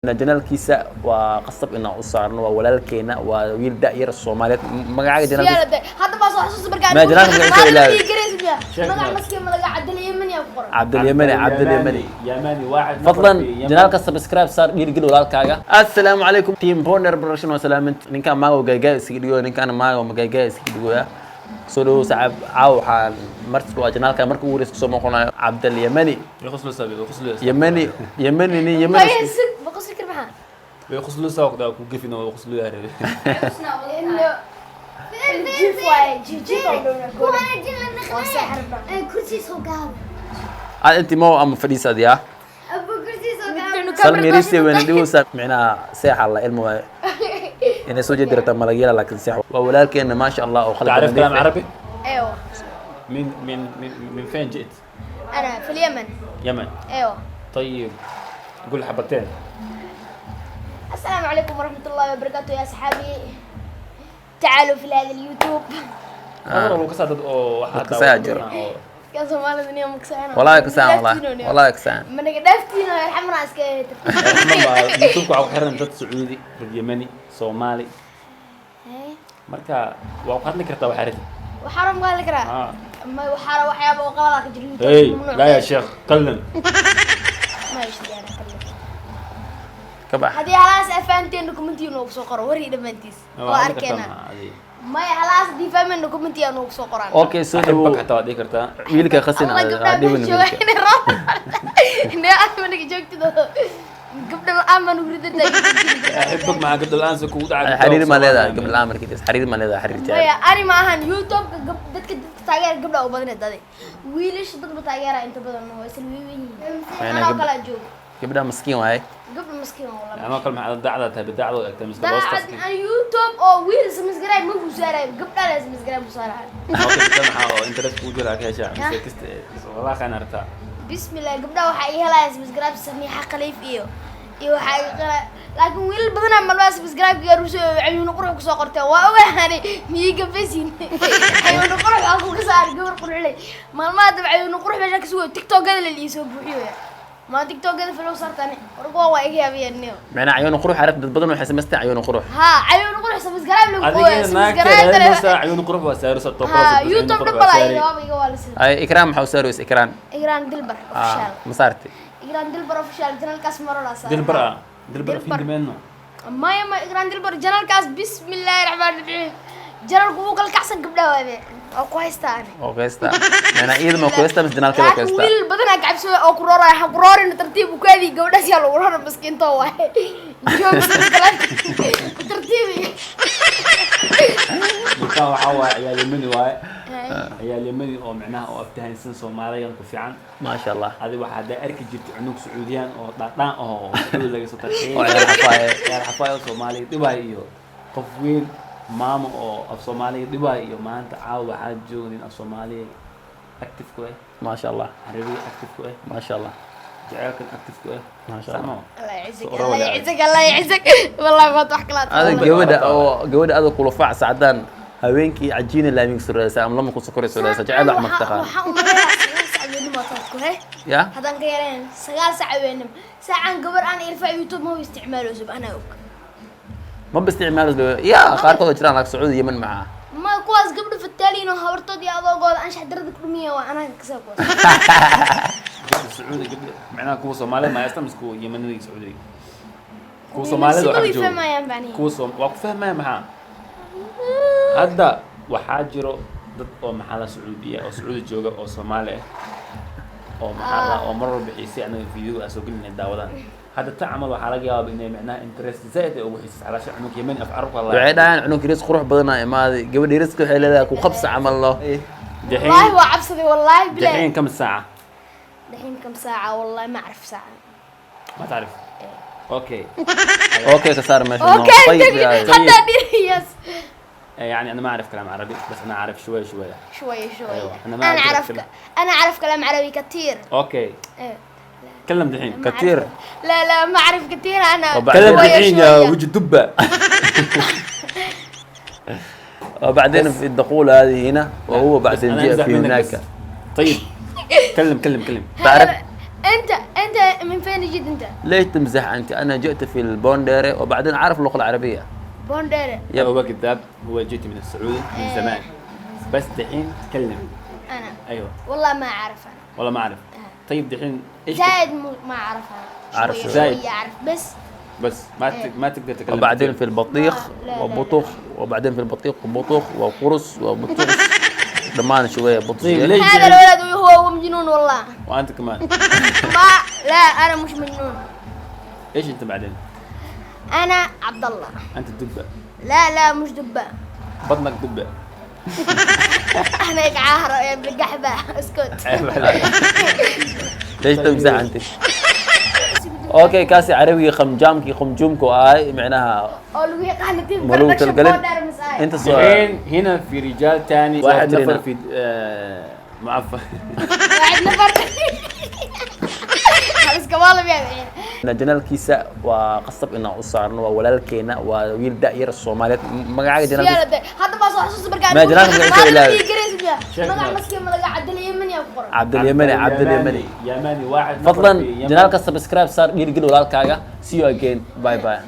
Channelkiisa waa qasab inaan u saarno. Waa walaalkeena, waa wiil da-yar Soomaaliyeed. Magacaaga channelkiisa? Hadda baa soo xasuusta markaa. Ma channelka magaciisa ilaawi. Magac maskiin ma laga Cabdil Yemani ku qoran. Cabdilyamani, Cabdilyamani. يماني واحد. Fadlan channelka subscribe saar, dhiirigeli walaalkaaga. Assalaamu calaykum, team Bonner Production. Waa salaaminta. Ninkaan maago gaygaa iskaga dhigo, ninkaan maago magaygaa iskaga dhigoya. Soo dhawow saaxiib. Caaw waxaan marti waa channelka marka ugu horeysa kusoo noqonayo Cabdilyamani. يخصلوا سبي يخصلوا. Yemani, Yemani, nin Yemani. Maya, baqosli kar maxaa? يخصلوا سوق ده كوقفنا ويخصلوا يا ربي. إنه jiif waaye, jiif jiif oo dhowna waa saaxir baa. Kursi soo gaab. Aad inti mo ama fadhiisaad yaa. Abu, kursi soo gaab. Salmirisi wayna dhigaysaa, micnaha seexa la ilmo waaye inay soo jeedi rabtaa malagyala, laakiin seex waa walaalkeena, maasha Allah, oo qalbi تعرف nadiif كلام ah. عربي؟ ايوه. من فين جئت؟ انا في اليمن. يمن؟ ايوه. طيب، قول حبتين. السلام عليكم ورحمة الله وبركاته يا أصحابي، تعالوا في هذا اليوتيوب. آه. لو كسر oo waxaa Dadka saa jiro. يا صومالي دنيا مكسعنا. Wallahi kasaan, wallahi, wallahi kasaan. من قدافتينا يا الحمراء اسكيت. YouTube waxaa ku xiran dad Sacuudi, dad Yemeni, Soomaali. Marka waa ku hadli kartaa waxaa rabtid. وحرام قال لك راه. آه. ما وحرام وحيابة وقلالك جري. hey، لا يا شيخ، كلم. ما يشتري انا كلم. Ka bax. هذه هلاس افانتين دوكمنتي noogu soo qoro wari dhammaantiis oo arkeena. Maya, halaas haddii fahmeen documenti aa noogu soo qoraan. Okay, soo dhawow. أحبك حتى waa dhihi kartaa. Wiilka qasin. Allah, gabdhaha dhibin meesha wiilka. jooga inay rabaan nee aad maniga joogtido gabdha la-aan baan ugu ridantahay. أحبك مع قبل الآن kugu dhacay. Xiriir ma leedahay gabdha la'aan markiis? Xiriir ma leedahay, xiriir jecel? Maya, ani ma ahan YouTube-ka dadka taageera gabdha u badanay dade wiilasha dad ma taageera inta badan waa isla weyn yihiin. Macnaa anoo kalaa joogo. Gabdhaha maskiin waaye. Gabdha maskiin wallah. Ama kal maxaa dacda tahay bidacda oo egtay mise daacad boostaas? Aan YouTube oo wiil subscribe ma ku saarayo, gabdha la subscribe ku saarayo. Okay, gabdha maxaa oo interest kugu jira ka heshaa mise kasta walaa qaan artaa? Bismillah, gabdhaha waxaa ii helaya subscribe Samiixa Khaliif iyo waxaa ii qala, laakiin wiilal badanaa malbaa subscribe gaar usoo Cayuuna Qurux kusoo qorteen. Waa ogaanay miyiga besin Cayuuna Qurux waa kuga saar gabar quruxley maalmaha dab Cayuuna Qurux meesha ka sugayo. TikTokada la iisoo buuxiyo ma TikTokada follow saartani warkuwa waa iga yaabiyeen. Macnaa Cayuuna Qurux arag, dad badan waxay samaysteen Cayuuna Qurux. Ha, Cayuuna Qurux subscribe lagu adiga qooya naagta subscribe reermusa Cayuun Qurux waa saaraysa toqo. Ha, YouTube dhan balaa waaba iga waalisa. Ay, Ikraam maxaa u saaraysa Ikraan? Igraan Dilbar Official. Ma saartay? Igraan Dilbar Official channelkaas marolaa saar. Dilbar ah, dilbar. Dilbar. Fiindi meeno. Maya, ma Igraan Dilbar channelkaas, bismillaahi raxmaani raxiim, channelku wuu kala kacsan. Gabdhaha waabe waa ku haystaa ani. Oo ku haysta, macnaa iyada ma ku haysta mise channelkeeda ku laakiin haysta? Wiil badanaa kacabsooya oo ku rooraya ha ku roorina, tartiib u kaadii gabdhaas yaa lagu roora, maskiinto waaye. Joog subscribe tartiibi. Ninkan waxaa waaye ciyaal Yemeni waaye, ciyaal Yemeni oo micnaha oo aftahansan Soomaaligan ku fiican. Maasha Allah. Adi waxaa haddaa arki jirtay cunug Sacuudiyaan oo dhaadhaan oo Sacuudi laga soo tarxiyay oo ciyaal xafaaye. Ciyaal xafaaye oo Soomaaliga dhibaay iyo qof weyn maamo oo af Soomaaliga dhibaay iyo maanta caawa waxaa jooga nin af Soomaaliga active ku ah, maasha Allah, Carabiga active ku ah, maasha Allah, jaceylkan active ku ah. Maasha Allah. Sax ma? Allah يعزك. Soo Allah rawada. يعزك، الله يعزك، والله ما wax kala. Adag gabadha oo gabadha adag kula fac sacdaan habeenkii cajiina laamiga suraysa ama lama ku sokoray suraysa jecel wax martaqaan. Waxaan u maleeyaa 9 sac weynimo taad ku he ya. Haddaan ka yareen 9 sac weynimo saacan gabar aan irfac YouTube ma u isticmaaleyso anaa og. Ma ba isticmaalo ya, qaarkood oo jiraan laakiin Sacuudi, Yemen maxaa? Ma kuwaas gabdho fataaliin oo habartood iyo adoogooda anshax darada ku dhumiya waa anaa kasoo kuwaas. Gabdha Sacuudi, gabdha macnaha kuwa Soomaalida ma haysta mise kuwa Yemenida iyo Sacuudiga? Kuwa Soomaalida Sima waxaa way jooga fahmayaan bani. Kuwa Soom waa ku fahmaya maxaa hadda waxaa jiro dad oo maxaa la Sacuudiya oo Sacuudi jooga oo Soomaali ah oo maxaa la oo mar walba xiisay anaga video aan soo gelinay daawadaan. Hadda ta camal waxaa laga yaabaa inay macnaha interest zaid ay ugu xiisay calaasha cunug Yemeni af Carabka la Waxay dhahayaan cunug yariis qurux badanaa imaaday, gabadha yariiska waxay leedahay ku qabsa camal lo. والله waa cabsaday والله بلا. دحين كم الساعة؟ دحين كم ساعة؟ والله ما أعرف ساعة. ما تعرف، okay. Okay, ka saar meesha. okay. طيب يا حتى yes. يعني انا ما اعرف كلام عربي بس انا اعرف شوي شوي. شوي شوي. أيوة، أنا ما أنا أعرف أعرف كلام. أنا أعرف كلام عربي كثير. okay. إيه. تكلم دحين. ما كثير. أعرف. لا لا، ما أعرف كثير أنا. وبعدين- تكلم شوية دحين يا شوية. وجه الدبة. وبعدين في الدخول هذه هنا وهو بس بعدين أنا جاء أمزح في منك هناك. بس. طيب، كلم كلم كلم. تعرف؟ انت من فين جيت انت؟ ليش تمزح انت؟ انا جئت في البونديري وبعدين اعرف اللغه العربيه. بونديري. yep. هو كذاب، هو جيت من السعودية من إيه. زمان، بس دحين تكلم. انا ايوه. والله ما اعرف انا. والله ما اعرف. طيب دحين ايش زايد ما اعرف انا. أعرف شوية شوي. زايد. شوية اعرف بس. بس ما تقدر تتكلم وبعدين كثير. في البطيخ لا، لا، لا. وبطخ، وبعدين في البطيخ وبطخ وقرص وبطخ دمان شويه بطخ. طيب ليش هذا دحين؟ الولد وهو مجنون والله. وانت كمان. ما لا، انا مش مجنون. ايش انت بعدين؟ انا عبد الله. انت دبه. لا لا، مش دبة. بطنك دبه. انا هيك عاهرة يا ابن القحبة، اسكت. عيب عليك. ليش تمزح انت؟ okay، kaasi carabiga qamjaamkii qamjuumku ahay micnaha oo lagu yaqaano team ma lagu production talgalin Border Masai. inta soo دحين هنا في رجال ثاني، واحد ترينا. نفر في معفن. واحد نفر خلاص كمال بيعمل. Channelkiisa waa qasab inaan u saarno, waa walaalkeena, waa wiil da'yar Soomaaliyeed. Magacaaga channelkiisa? Hadda baa soo xasuusta markaan Ma channelka magaciisa ilaawi. magac maskiin ma laga Cabdil Yemani ku qoran. Cabdilyamani, Cabdilyamani. يماني، واحد نفر Fadlan في يمن. channelka subscribe saar, dhiirigeli walaalkaaga. See you again, bye bye.